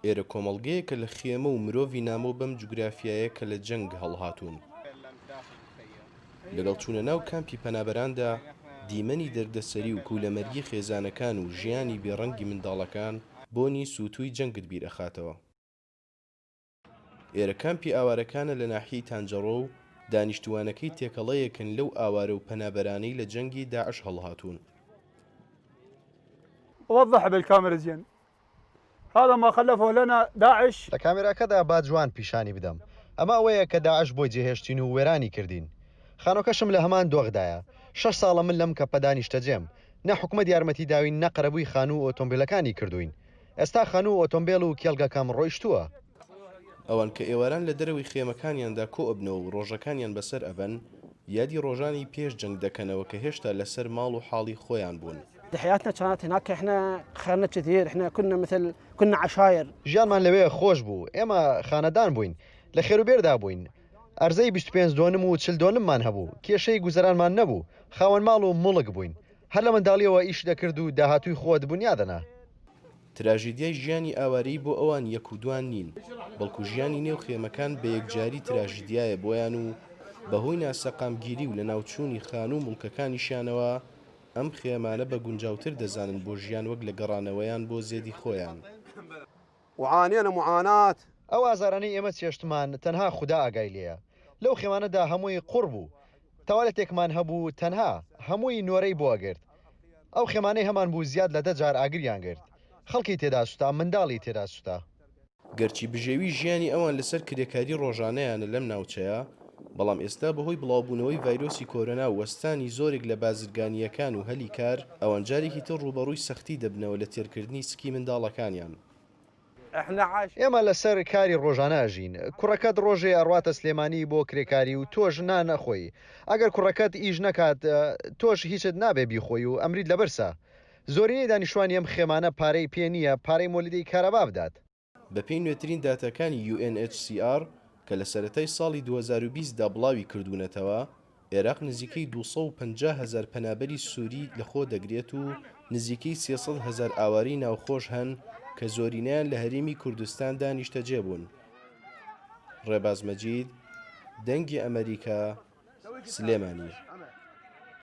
ئێرە کۆمەڵگەیەکە لە خێمە و مرۆڤی نامۆ بەم جوگرافیایە کە لە جەنگ هەڵهاتوون. لەگەڵ چوونە ناو کامپی پەنابەراندا، دیمەنی دەردەسەری و کولەمەرگی خێزانەکان و ژیانی بێ ڕەنگی منداڵەکان بۆنی سووتووی جەنگت بیر ئەخاتەوە. ئێرە کامپی ئاوارەکانە لە ناحیەی تانجەڕۆ و دانیشتووانەکەی تێکەڵەیەکن لەو ئاوارە و پەنابەرانەی لە جەنگی داعش هەڵهاتوون. وضح بالكاميرا زين هذا ما خلفه لنا داعش. لە کامێراکەدا با جوان پیشانی بدەم. ئەمە ئەوەیە کە داعش بۆی جێهێشتین و وێرانی کردین. خانووەکەشم لە هەمان دۆخدایە. شەش ساڵە من لەم کەپەدا نیشتەجێم. نە حکومەت یارمەتی داوین نە قەرەبووی خانوو و ئۆتۆمبێلەکانی کردووین. ئێستا خانوو و ئۆتۆمبێل و کێڵگەکەم ڕۆیشتووە. ئەوان کە ئێواران لە دەرەوەی خێمەکانیاندا کۆ ئەبنەوە و ڕۆژەکانیان بەسەر ئەبەن، یادی ڕۆژانی پێش جەنگ دەکەنەوە کە هێشتا لەسەر ماڵ و حاڵی خۆیان بوون. حياتنا كانت هناك احنا خيرنا كثير احنا كنا مثل كنا عشاير. ژیانمان لەوێ خۆش بوو، ئێمە خانەدان بووین، لە خێروبێردا بووین، ئەرزەی 25 دۆنم و 40 دۆنممان هەبوو، کێشەی گوزەرانمان نەبوو، خاوەن ماڵ و موڵک بووین، هەر لە منداڵیەوە ئیشت دەکرد و داهاتووی خۆت بونیاد دەنا. تراژیدیای ژیانی ئاوارەیی بۆ ئەوان یەک و دوان نین، بەڵکو ژیانی نێو خێمەکان بە یەکجاری تراژیدیایە بۆیان و بەهۆی ناسەقامگیری و لەناوچوونی خانوو و موڵکەکانیشیانەوە ئەم خێمانە بە گونجاوتر دەزانن بۆ ژیان وەک لە گەڕانەوەیان بۆ زێدی خۆیان. وعانینا معاناة. ئەو ئازارانەی ئێمە چێشتمان تەنها خودا ئاگای لێیە. لەو خێمانەدا هەمووی قوڕ بوو. تەوالێتێکمان هەبوو تەنها، هەمووی نۆرەی بۆ ئەگرت. ئەو خێمانەی هەمان بوو زیاد لە دە جار ئاگریان گرت. خەڵکی تێدا سوتا، منداڵی تێدا سوتا. گەرچی بژێوی ژیانی ئەوان لەسەر کرێکاری ڕۆژانەیانە لەم ناوچەیە، بەڵام ئێستا بەهۆی بڵاوبوونەوەی ڤایرۆسی کۆرۆنا و وەستانی زۆرێک لە بازرگانییەکان و هەلی کار، ئەوان جارێکی تر ڕووبەڕووی سەختی دەبنەوە لە تێرکردنی سکی منداڵەکانیان. ئێمە لەسەر کاری ڕۆژانە ئەژین، کوڕەکەت ڕۆژێ ئەڕواتە سلێمانی بۆ کرێکاری و تۆش نان ئەخۆی، ئەگەر کوڕەکەت ئیش نەکات تۆش هیچت نابێ بیخۆی و ئەمریت لە برسا. زۆرینەی دانیشتوانی ئەم خێمانە پارەی پێ نییە پارەی مۆلیدەی کارەبا بدات. بەپێی نوێترین داتاکانی UNHCR کە لە سەرەتای ساڵی 2020 دا بڵاوی کردوونەتەوە، ئێراق نزیکەی 250 هەزار پەنابەری سووری لەخۆ دەگرێت و نزیکەی 300 هەزار ئاوارەی ناوخۆش هەن کە زۆرینەیان لە هەرێمی کوردستاندا نیشتەجێ بوون. ڕێباز مەجید، دەنگی ئەمەریکا، سلێمانی.